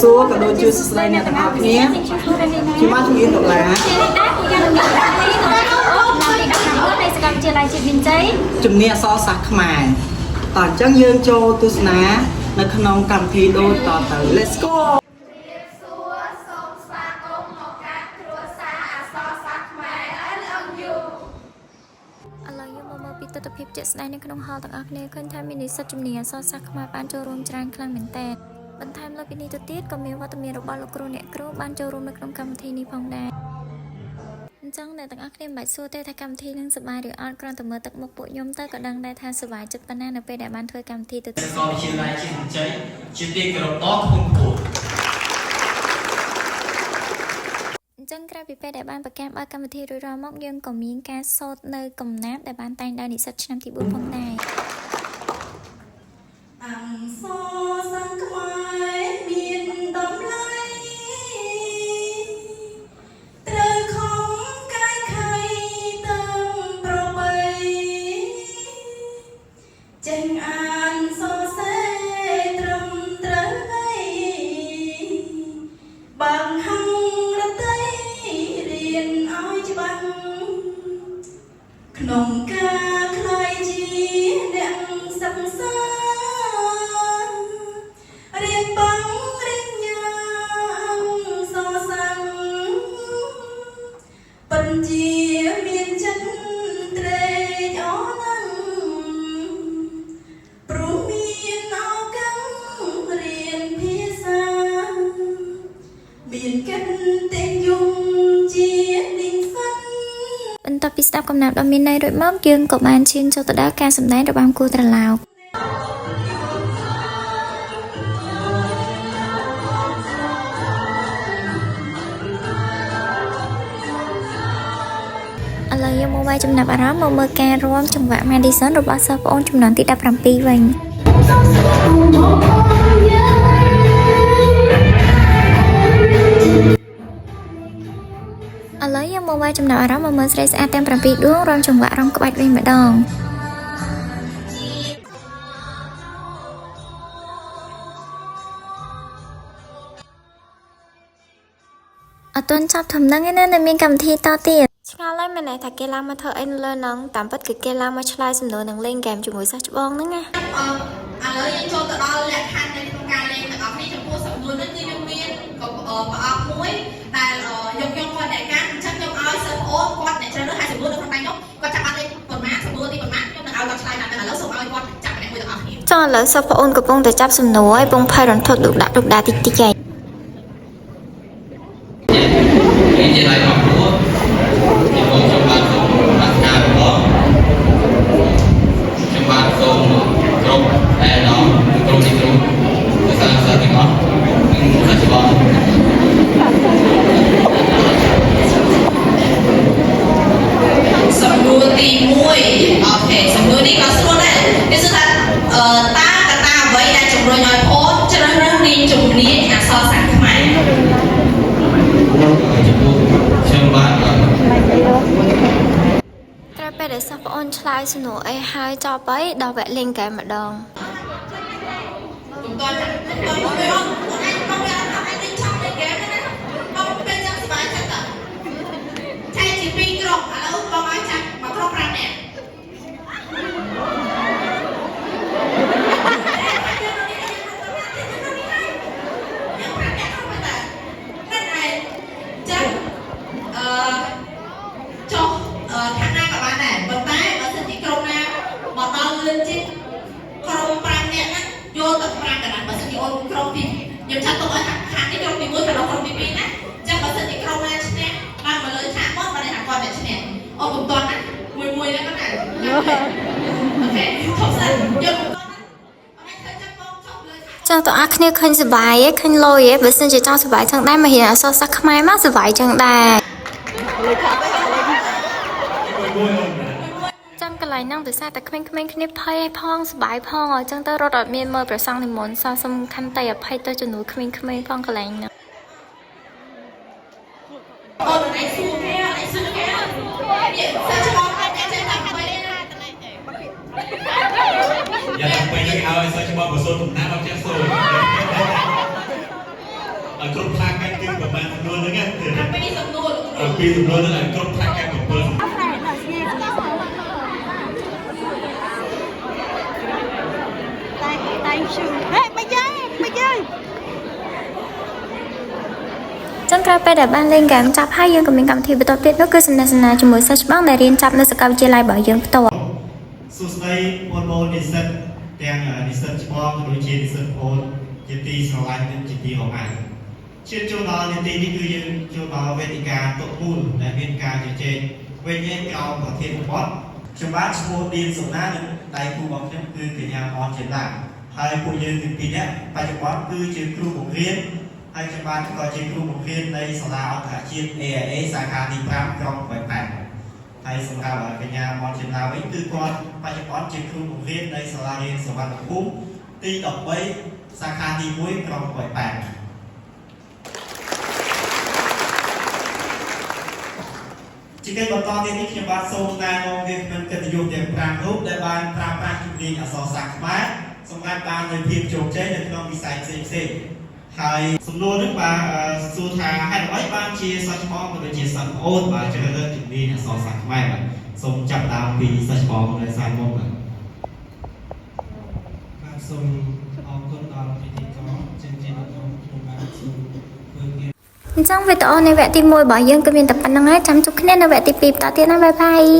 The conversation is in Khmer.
សួរក៏ដូចជាសួស្តីអ្នកទាំងអស់គ្នាខ្ញុំបាទជំនាញតុលា ជានេះដែរពូយ៉ាងមានតានេះនិងអូនឆ្នាំទី19នៃសាកលវិទ្យាល័យជាតិមានជ័យ ជំនាញអក្សរសាស្ត្រខ្មែរតោះអញ្ចឹងយើងចូលទស្សនានៅក្នុងកម្មវិធីដូចតទៅ Let's go. សួរសូមស្វាគមន៍មកកាន់គ្រួសារអក្សរសាស្ត្រខ្មែរ LMU. ឥឡូវយើងមកមើលពីទស្សនវិជ្ជាជាក់ស្ដែងនៅក្នុងហលទាំងអស់គ្នាឃើញថាមាននិស្សិតជំនាញអក្សរសាស្ត្រខ្មែរបានចូលរួមច្រើនខ្លាំងមែនទែនបន្ថែមលើពីនេះទៅទៀតក៏មានវត្តមានរបស់លោកគ្រូអ្នកគ្រូបានចូលរួមនៅក្នុងកម្មវិធីនេះផងដែរអញ្ចឹងអ្នកទាំងអស់គ្នាមិនបាច់សួរទេថាកម្មវិធីនឹងសប្បាយឬអត់គ្រាន់តែមើលទឹកមុខពួកខ្ញុំទៅក៏ដឹងដែរថាសប្បាយចិត្តប៉ុណ្ណានៅពេលដែលបានធ្វើកម្មវិធីទៅ សាកលវិទ្យាល័យជាតិជ័យជាទីគោរពដ៏ខ្ពង់ខ្ពស់ អញ្ចឹងក្រៅពីពេលដែលបានប្រកាសបើកកម្មវិធីរួចរាល់មកយើងក៏មានការសូត្រនៅកំណាព្យដែលបានតែងដោយនិស្សិតឆ្នាំទី4ផងដែរ អង្សរសាស្ត្រខ្មែរមានតម្លៃត្រូវខំកាយខៃទាំងប្របីចេញអានសរសេរត្រឹមត្រូវហើយបើកហង្រតីរៀនឲ្យច្បាស់ ក្នុងការក្លាយជាអ្នកសិក្សារៀនបងរៀនញ៉ាំសរសាំងពិនជាមានចិត្តត្រេកអរណាស់ព្រោះមានឱកាសរៀនភាសា មានកិត្តិយសជានិស្សិត បន្ទាប់ពីស្ដាប់កំណាព្យដ៏មានន័យរួចមកយើងក៏បានឈានចូលទៅដល់ការសម្ដែងរបាំគោះត្រឡោកឥឡូវយើងមកវាយចំណាប់អារម្មណ៍មកមើលការរាំចង្វាក់ Madison របស់សិស្សប្អូនចំនួនទី17វិញ ឥឡូវយើងមកវាយចំណាប់អារម្មណ៍មកមើលស្រីស្អាតទាំង7ដួងរាំចង្វាក់រាំក្បាច់វិញម្ដង អត់ទាន់ចប់ធំហ្នឹងឯណានៅមានកម្មវិធីតទៀតឆ្ងល់ហើយមែនទេថាគេឡើងមកធ្វើអីនៅលើហ្នឹងតាមពិតគឺគេឡើងមកឆ្លើយសំណួរនិងលេងហ្គេមជាមួយសិស្សច្បងហ្នឹងណា អឺឥឡូវយើងចូលទៅដល់លក្ខខណ្ឌនៅក្នុងការលេងទាំងអស់គ្នាចំពោះសំណួរនេះគឺខ្ញុំមានក៏ប្រអប់មួយដែលយកខ្ញុំគាត់អ្នកកាន់អញ្ចឹងខ្ញុំឲ្យសិស្សប្អូនគាត់អ្នកជ្រើសរើសហើយសំណួរនៅក្នុងដៃខ្ញុំគាត់ចាប់បានលេខប៉ុន្មានសំណួរទីប៉ុន្មានខ្ញុំនឹងឲ្យគាត់ឆ្លើយបានឥឡូវសូមឲ្យគាត់ចាប់ម្នាក់មួយទាំងអស់គ្នា ចុះឥឡូវសិស្សប្អូនកំពុងតែចាប់សំណួរហើយពងភ័យរន្ធត់លុកដាក់លុកដាក់តិចតិចហើយ នេះជាដៃរបស់គ្រូជាបងខ្ញុំបាទសូមប្រាថ្នារបស់ខ្ញុំបាទសូមគ្រប់ឯដល់គ្រូទីគ្រូភាសាសិស្សទាំងអស់និងសិស្សច្បង សំណួរទី1 okay សំណួរនេះក៏ស្រួលដែរគេសួរថាអឺតើកត្តាអ្វីដែលជំរុញឲ្យប្អូនជ្រើសរើសរៀនជំនាញអក្សរសាស្ត្រខ្មែរ ចំពោះខ្ញុំបាទ ក្រោយពេលដែលសិស្សប្អូនឆ្លើយសំណួរអីហើយចប់ហើយដល់វគ្គលេងហ្គេមម្ដង កុំតន់កុំតន់មួយអូនអូនឯងបងវាអត់ឯងលេងឆក់លេងហ្គេមណាបងពេលចឹងសប្បាយចិត្តតើចែកជាពីរក្រុមឥឡូវបងឲ្យចាប់មកក្រុម5នាក់យើង5នាក់ក្រុមតែហ្នឹងឯងចឹងអឺចុះខាងណាក៏បានដែរប៉ុន្តែបើសិនជាក្រុមណាមកដល់លឿនជាង ក្រុម5នាក់ហ្នឹងយកទៅ5កណ្ដាលបើសិនជាអូនក្រុមទីខ្ញុំចាត់ទុកឲ្យថាខាងនេះក្រុមទី1ខាងនោះក្រុមទី2ណាអញ្ចឹងបើសិនជាក្រុមណាឈ្នះបានមកលើឆាកមុនបានន័យថាគាត់អ្នកឈ្នះអូកុំតន់ណាមួយមួយហ្នឹងណា okay ឈប់សិនយកកុំតន់ណាអត់ឲ្យធ្វើចាំបងឈប់លើឆាក ចង់ទៅអស់គ្នាឃើញសប្បាយឯងឃើញលុយឯងបើសិនជាចង់សប្បាយចឹងដែរមករៀនអក្សរសាស្ត្រខ្មែរមកសប្បាយចឹងដែរចាំកន្លែងហ្នឹងដោយសារតែក្មេងៗគ្នាភ័យឯងផងសប្បាយផងអញ្ចឹងទៅរត់អត់មានមើលប្រសង់និមន្តសោះសំខាន់តែអភ័យទៅជំនួសក្មេងៗផងកន្លែងហ្នឹង អូនឯងសួរគេឯងសួរគេនេះសិស្សច្បងគាត់ចេះតែដើម្បីណា យ៉ាងទៅពេលនេះឲ្យសិស្សច្បងបសូត្រកំណាប់អត់ចេះសូត្រ ឲ្យគ្រប់ផ្លាកកាត់គឺប្រហែលសំណួរហ្នឹងណា ពីសំណួរលោកគ្រូ ពីសំណួរហ្នឹងឲ្យគ្រប់ផ្លាកកាត់7សំណួរ Thank you. Hey, bây giờ, bây giờ. ចឹងក្រោយពេលដែលបានលេងហ្គេមចាប់ហើយយើងក៏មានកម្មវិធីបន្តទៀតនោះគឺសំណេះសំណាលជាមួយសិស្សច្បងដែលរៀនចាប់នៅសាកលវិទ្យាល័យរបស់យើងផ្ទាល់ សួស្តីបងប្អូននិស្សិតទាំងនិស្សិតច្បងក៏ដូចជានិស្សិតប្អូនជាទីស្រឡាញ់និងជាទីរាប់អានជាចូលដល់នាទីនេះគឺយើងចូលដល់វេទិកាតុមូលដែលមានការជជែកវែងញែកក្រោមប្រធានបទខ្ញុំបាទឈ្មោះឌៀនសំណានិងដៃគូរបស់ខ្ញុំគឺកញ្ញាអនជាឡាហើយពួកយើងទាំងពីរនាក់បច្ចុប្បន្នគឺជាគ្រូបង្រៀនហើយខ្ញុំបាទក៏ជាគ្រូបង្រៀននៃសាលាអន្តរជាតិ AIA សាខាទី5ក្រុងប៉ោយប៉ែត ហើយសម្រាប់កញ្ញាមនចិន្តាវិញគឺគាត់បច្ចុប្បន្នជាគ្រូបង្រៀននៃសាលារៀនសុវណ្ណភូមិទី13សាខាទី1ក្រុងប៉ោយប៉ែតជាកិច្ចបន្តទៀតនេះខ្ញុំបាទសូមណែនាំវាគ្មិនកិត្តិយសទាំង5រូបដែលបានប្រើប្រាស់ជំនាញអក្សរសាស្ត្រខ្មែរសម្រាប់បាននូវភាពជោគជ័យនៅក្នុងវិស័យផ្សេងៗហើយសំណួរនេះបាទសួរថាហេតុអ្វីបានជាសិស្សច្បងក៏ដូចជាសិស្សប្អូនបាទជ្រើសរើសជំនាញអក្សរសាស្ត្រខ្មែរបាទសូមចាប់ផ្ដើមពីសិស្សច្បងនៅសាយមុខបាទ បាទសូមអរគុណដល់ពិធីករជាងជាបឋមខ្ញុំបាទសូមធ្វើការ អញ្ចឹងវីដេអូនៃវគ្គទី1របស់យើងគឺមានតែប៉ុណ្្នឹងហើយចាំជួបគ្នានៅវគ្គទី2បន្តទៀតណាបាយបាយ។